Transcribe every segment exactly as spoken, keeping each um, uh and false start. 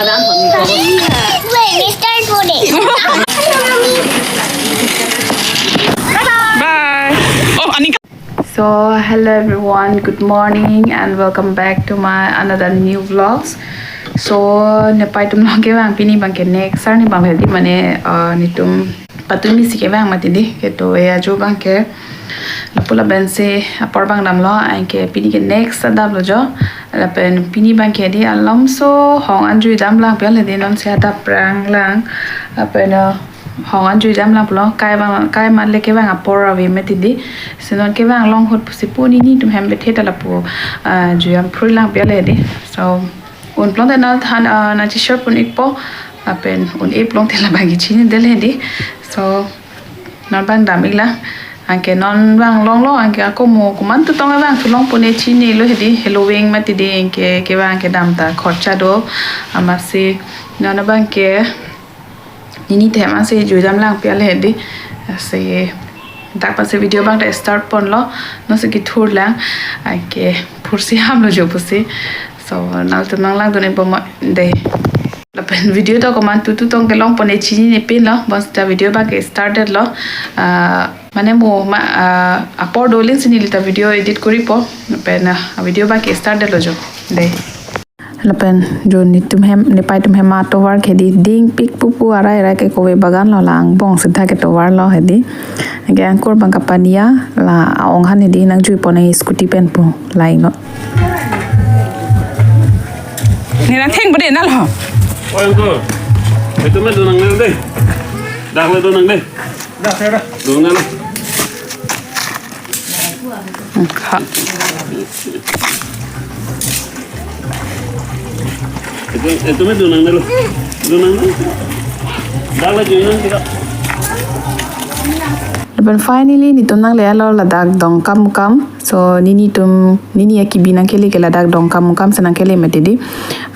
Wait, we start for this. Bye. Oh, Anika. So, hello everyone, good morning and welcome back to my another new vlogs. So, nepei atum along kevang pini abangke next arni abang hedi mane, uh, netum patumi si kevang mati di, keto ya jo abangke. Lapu lapen si apor abang damlo, anke pini ke next adaplo jo. Lapen pini abangke di alomso hong anjui damlang pi al hedi, non si adap pranglang. Lapen, uh, hong anjui damlang pulo, kai abang, kai amat le kevang apor ave mati di. Si non kevang long ahut pusi pu nelitum hem bethe ta lapu, ah, jui amphrui lang pi al hedi. So, un plong te nangthan, ah, nangcheshare pon ikpo. Lapen un-e plong te labang ke chinidel hedi. So, non abang dam iklang. Anke non abang longlo, anke ako mo komantu tong abang thu longpo ne chinilo hedi. Heloving mati di, anke kevang kedam ta khorcha do. Amatsi non abangke neli te hem ansi jui damlang pi al hedi. Si dak pensi video abang ta start ponlo, non si kethur lang, anke phursi hamlo jo pusi. So, nangtum nanglangdun ikpo mo dei. Lapen video ta komantu tu tong kelong pon ne chinine pinlo, bonsita video abangke started lo. Ah, mane mo ma, ah, apor doling si neli ta video edit koripo, lapen, ah, video abangke started lo jo. Dei. Lapen jo netum hem, nepei atum hem atovar ke di dingpik pupu arai arai ke kove bagan lo, la angbong sita ketovar lo hedi. Anke angkur abang kapania la aong han hedi, nangjui pon nang scooty pen pu lain lo. Ni nangtheng bade nal ho. Oi, angkur. Itu me donang nel dei. Dak le donang dei. Dak, dak, dak. Donang nel. Kha. Itu, itu me donang nel. Donang nel. Dak le joinan kita. Lapen finally netum nangle-etlo ladak Dongkamukam. So nelitum, neli akibi nangkele ke ladak Dongkamukam si nangkele mati di.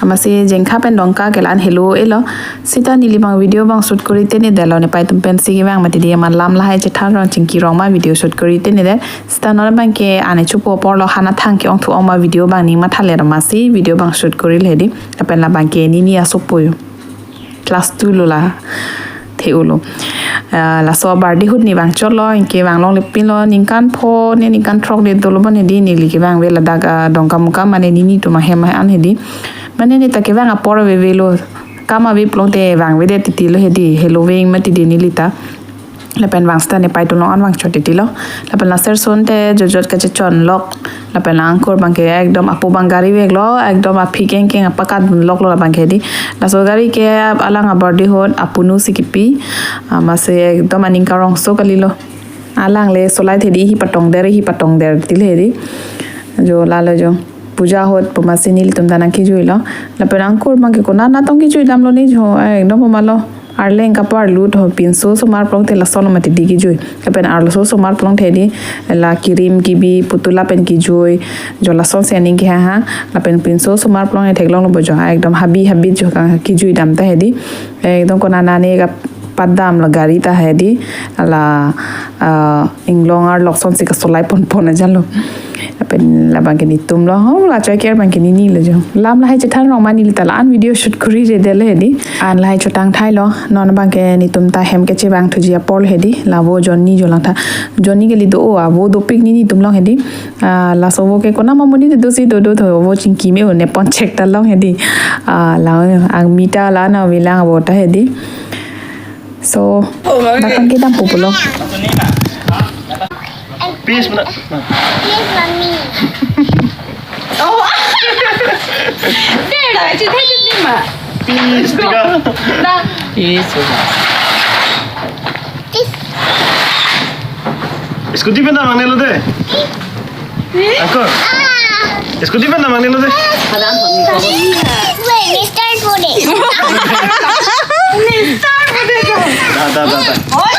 Amatsi Jengkha pen Dongka ke la-an helo-elo. Sita neli abang video abang shoot kori tenedetlo, nepei atum pensi kevang mati di, amat lam lahai chethan rong chingki rong ma video shoot kori tenedet. Sita non abangke ane chupo apor lo, hana thang ke-ong thu-ong ma video abang ning matha le, amatsi video abang shoot kori le hedi. Lapen labangke neli asopo yo. Class two lo la the-olo. Ah, laso abirthday ahut ne vangchotlo, anke vanglongle pinlo, ningkan pho ne ningkan throk le dolo bon hedi, neli kevang ave ladak, ah, Dongkamukam mane nelitum ahem an hedi. Mane ne ta kevang apor avelo. Kam ave plong te vang avedet titi lo hedi, heloving mati di neli ta. Lapen vang sita nepei atum along an vangchot titi lo. Lapen laser son te jotjot kachechon lok. Lapen la angkur abangke ekdom apo abang gari veklo, ekdom aphi kengkeng apakat lok lo labangke di. Laso gari ke alang abirthday ahut apunu si kipi. Amatsi ekdom aning karongso kalilo. Alang le solai hedi, hi patongder, hi patongder titi le hedi. Jo lalo jo. Puja ahut pu amatsi nelitum ta nangkejuilo. Lapen angkur abangke konat natong kejui damlo ne jo, eh, ekdom pamalo. Arleng kaparlu tho, pinso osomar plong te lason lo mati di kejui. Lapen arloso osomar plong te di, la kirim kibi, putula pen kejui, jo lason si aning kehaha. Lapen pinso osomar plong ne theklonglo bo jo, ekdom habi habi jo ka kejui dam ta hedi. Ekdom konat nane kapadam lo gari ta hedi. La, ah, inglong arlok son si kasolai ponpon aja lo. Lapen labangke netum lo, ho, la choi ker abangke neli lo jo. Lam lahai chethan rong ma neli ta la-an video shoot kori redet le hedi. An lahai chotang thailo, non abangke netum ta hem kechevang thuji apor hedi. La vo Johnny jo langtha. Johnny kali do-o, a vo dopik nelitum along hedi. Ah, laso vo ke konat ma monit dosi dodo tho, vo chingki me-o nepon chek ta long hedi. Ah, la angmi ta la na vilang vo ta hedi. So, oh, mami. Dak abangke dampo pulo. Peace, muna. Please, mommy. Oh. There, dah, cakap ni, Mak. Peace, tiga. Dah. Peace. Please. Scooty pen damnang nelo de. Angkur. Ah. Scooty pen damnang nelo de. Wait, we start for this. We start for this. Da, da, da, da. Oi.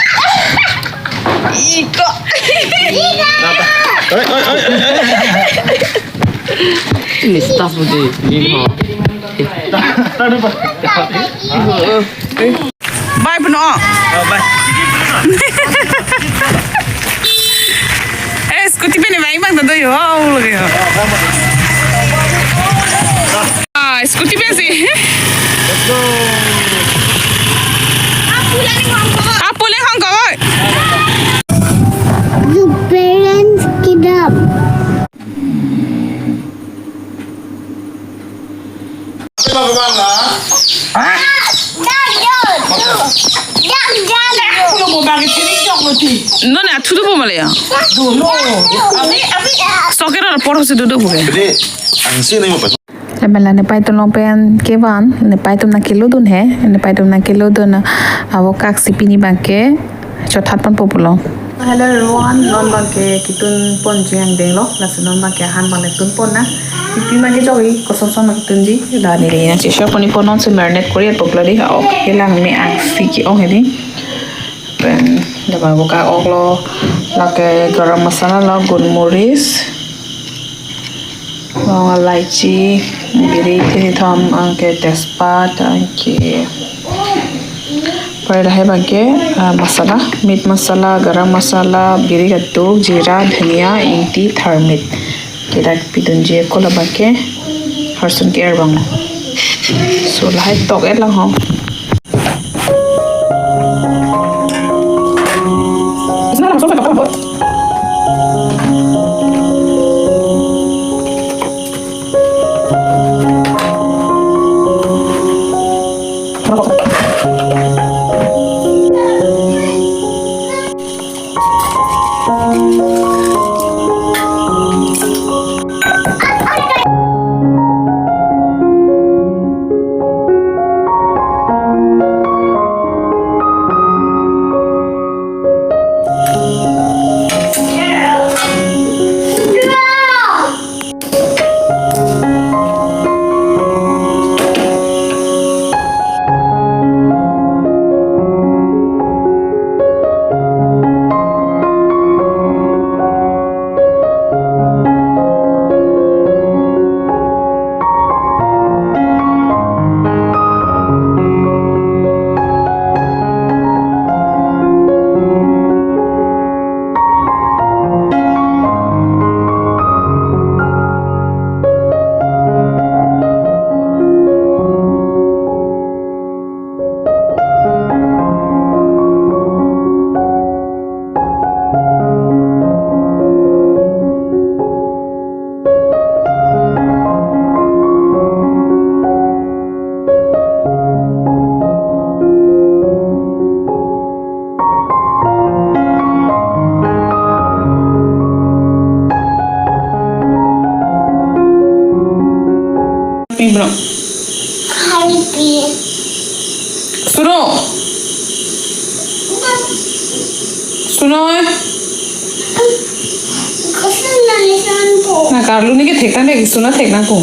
Iko. Da, da. Oi, oi, oi, oi, oi. Ini staff udah. Ini mau. Da, da, da, da. Bye, Peno. Oh, bye. Eh, scooty pen bye bang tado yo. Oh, lagi yo. Ah, scooty pen si. Ah, pule hang kawai. The parents kidam. Non ne athu do bomale ya. Soke ra por se do do boke. Jadi, angsi nai mo. Lamela nepei atum along pen kevan, nepei atum nangkelodun he, nepei atum nangkelodun, avo kaksi pini abangke chothat ponpo pulo. Hello everyone, non abangke ketun ponji angdeng lo, lasi non abangke ahan abang le tun pon nang. Pipi abangke jok-i, koson son abang ketunji, la neli nangcheshare pon-i po, non si marinate kori apok lo di, ok, kelang me angsi ke-ong hedi. Pen, dak abang avo ka-ok lo, lake garam masala lo, gunmuris. Long elaichi, biri, thini thom, anke tejpat, anke. Pare lahai abangke, ah, masala, meat masala, garam masala, biri katuk, jira, dhania, ingti, tharmit. Kita pidunji ako labangke, harsun ke-er abang. So, lahai tok-et lang ho. Pi bro. Hari pi. Suno. Suno, eh. Koson nangsan po. Na karlu ni ke thek tang de, suno thek nangpo.